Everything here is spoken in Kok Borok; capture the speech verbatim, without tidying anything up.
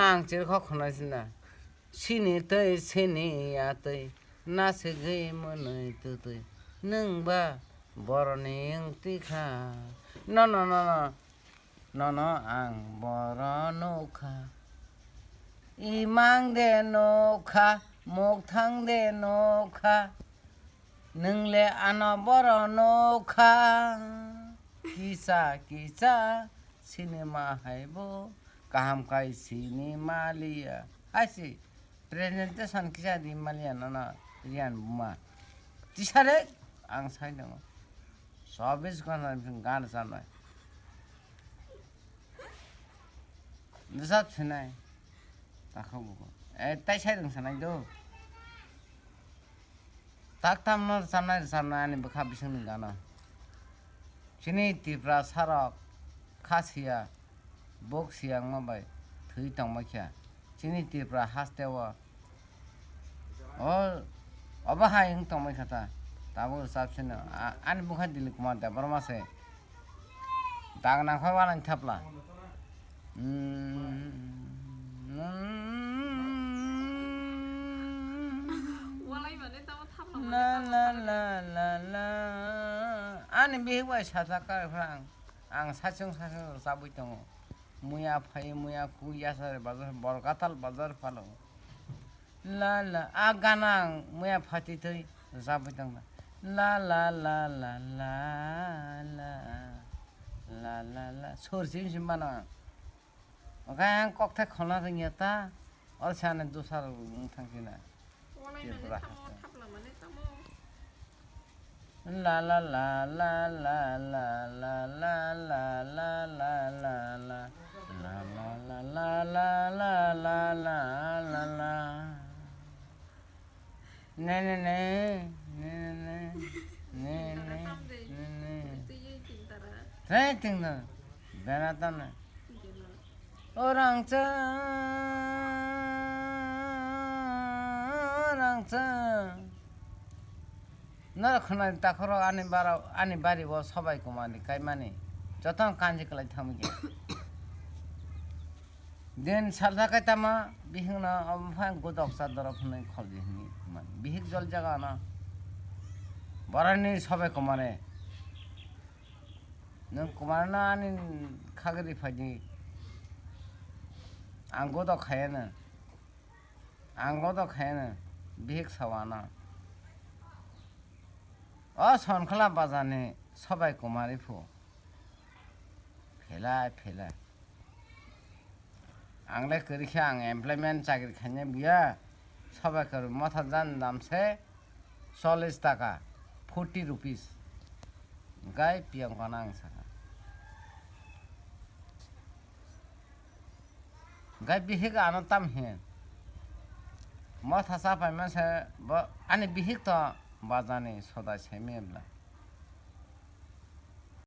Ang chirkhok khwnai sina. Sini twi, sini ya twi, naswgwi mwnwi twtwi, nwng ba boroni wng twi kha. No, no, no, no, nono ang boro nukha. Imang de nukha, mukthang de nukha, nwng le ano boro nukha. Kisa, kisa, sinima hai bo, kaham kai sinima liya. Hai si. Presentation kisa di maliya nono Riyan buma. Tisare ang sai tongo. Chobbish ghonta ni bising gan rwchabnai. Rwchap sinai. Takha bugo. Eh, tai sai rwng sanai do. Tak tamno rwchabnai rwchabnai ani bwkha bisingni gana. Chini Tripura sarok kha siya, bok siyangma bai thwi tongma kha. Chini Tripura haste o, o, obo hai wng tongma kha ta. Tabuk rwchap sino. A-, ani bwkha Dilip Kumar Debbarma se. Dag nangkha walai thapla. Mm. La, la, la, la, la. Ani bihik bai sajak kar phrang. Ang sachung sachung chabwi tongo. Muya phai, muya khu yasari bazar, Borkatal bazar phalo. La la, a gana ang muya phati twi rwchabwi tongla. La la la la la la. La la la. Sur sim sim mano ang. Okai ang kokthai khona rwngya ta. Ol sani dusar wng thang sina. Tripura haste. La la la la la. Ne, ne, ne. Ne, ne, ne. Ne, ne, ne, ne. Trai ting na. Bena ta na. O rangchak, o rangchak. Norok khwnani takhoro ani bara, ani bari o sobai kumani kaimani. Jotono kanji kwlai thangwi khe. Din salsa kai tama bihikno omo phai godok cha dorok hwnwi kholdi hwnwi mani. Bihik jol jaga no. Boroni sobai kumare. Nwng kumarno ani khagri phaidi. Ang godo khayano. Ang godo khayano. Bihik sawano. O Sonkhala bazarni sobai kumari phu. Phelai, phelai. Ang le kwrwi khe ang employment chakri khaina biya, sobai kwrwi motha jan dam se chollish taka, forty rupees. Gai piyang kono ang sakha. Gai bihik ano tam hin. Motha cha paima se bo ani bihik to bajani sodai semi bla.